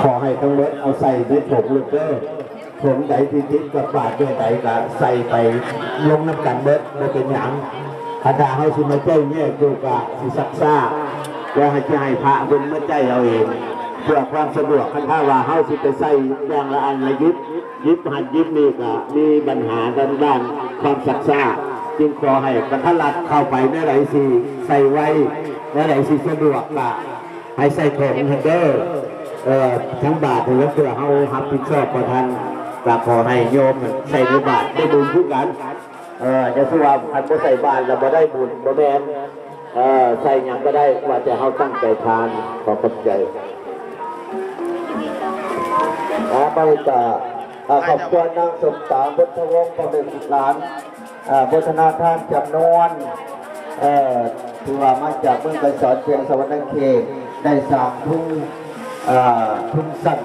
ຂໍໃຫ້ທັງໝົດເອົາໃສ່ໃນຖົງໂລດເດີ ຖົງໃດທີ່ຕິດກັບບາດແນວໃດກະໃສ່ໄປລົງນຳກັນເບິດ ບໍ່ເປັນຫຍັງ. ຄັນຖ້າເຮົາຊິມາແຈກແຍກຢູ່ກະຊິຊັກຊ້າ ແລ້ວໃຫ້ ຈະໃຫ້ພະເພິ່ນມາແຈກເອົາເອງ ເພື່ອຄວາມສະດວກ. ຄັນຖ້າວ່າເຮົາຊິໄປໃສ່ຢ່າງລະອັນລະຢິບ ຢິບຫັ້ນຢິບນີ້ກະມີບັນຫາທາງດ້ານຄວາມຊັກຊ້າ ຈຶ່ງຂໍໃຫ້ກະທັດລັດເຂົ້າໄປ ແນວໃດຊິໃສ່ໄວ ແນວໃດຊິສະດວກກະ ໃຫ້ໃສ່ຖົງຫັ້ນເດີ ເອີ ທັງບາດຫັ້ນແຫຼະ ເພື່ອເຮົາຮັບຜິດຊອບບໍ່ທັນ ກະຂໍໃຫ້ໂຍມໃສ່ໃນບາດໄດ້ບຸນຄືກັນ. ເອີ ຢ່າຊິວ່າຄັນບໍ່ໃສ່ບາດແລ້ວບໍ່ໄດ້ບຸນ ບໍ່ແມ່ນ. ເອີ ໃສ່ຫຍັງກະໄດ້ ວ່າແຕ່ເຮົາຕັ້ງໃຈທານ. ຂໍຂອບໃຈ. ອາ ບາດນີ້ກະ ອາ ຄອບຄົວນາງສົມຕາ ບຸດທະວົງ ພໍ່ແມ່ລູກຫຼານ ອາ ໂມທະນາທານຈຳນວນ ເອີ ຖືວ່າມາຈາກເມືອງໄກສອນ ແຂວງສະຫວັນນະເຂດ ໄດ້ສ້າງທຸງ ເອີ ທຸງສັນ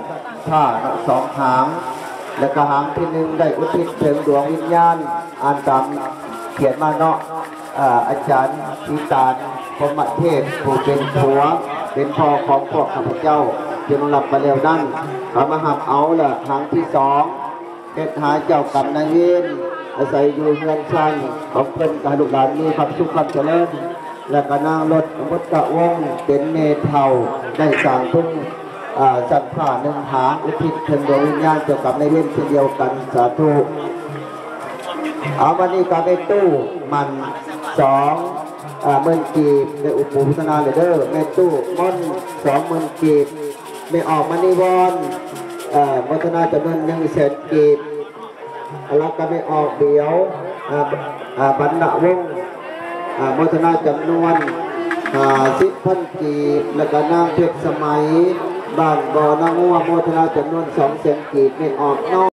ຜ້າເນາະ ສອງຫາງ ແລະກະຫາງທີໜຶ່ງໄດ້ອຸທິດເຖິງດວງວິນຍານ ອ່ານຕາມຂຽນມາເນາະ ອາ ອາຈານ ອີຕານ ພົມມະເທບ ຜູ້ເປັນຜົວ ເປັນພໍ່ຂອງພວກຂ້າພະເຈົ້າ ທີ່ລ່ວງລັບໄປແລ້ວນັ້ນ ເຂົາມາຮັບເອົາ. ແລະຫາງທີສອງ ເຮັດໃຫ້ເຈົ້າກຳນາຍເວນອາໄສຢູ່ເຮືອນຊານຂອງເພິ່ນ ກະໃຫ້ລູກຫຼານມີຄວາມສຸກຄວາມຈະເລີນ ແລະກະນາງລົດ ບຸດທະວົງ ເປັນແມ່ເຖົ້າ ໄດ້ສ້າງທຸງ ອາ ສັນຜ້າໜຶ່ງຫາງ ອຸທິດເຖິງດວງວິນຍານເຈົ້າກຳນາຍເວນເຊັ່ນດຽວກັນ. ສາທຸ. ເອົາ ບາດນີ້ກະແມ່ຕູ້ໝັ້ນ ສອງ ອາ ໝື່ນກີບ ໄດ້ອຸປະໂມທະນາແລ້ວເດີ. ແມ່ຕູ້ມົນ ສອງໝື່ນກີບ. ແມ່ອອກມະນີວອນ ເອີ ໂມທະນາຈຳນວນໜຶ່ງແສນກີບ ແລ້ວກະແມ່ອອກບຽວ ອາ ອາ ບັນນະວົງ ອາ ໂມທະນາຈຳນວນຫ້າສິບພັນກີບ ແລ້ວກະນາງເພັດສະໄໝ ບ້ານບໍ່ນາງົວ ໂມທະນາຈຳນວນສອງແສນກີບ. ແມ່ອອກນ້ອຍ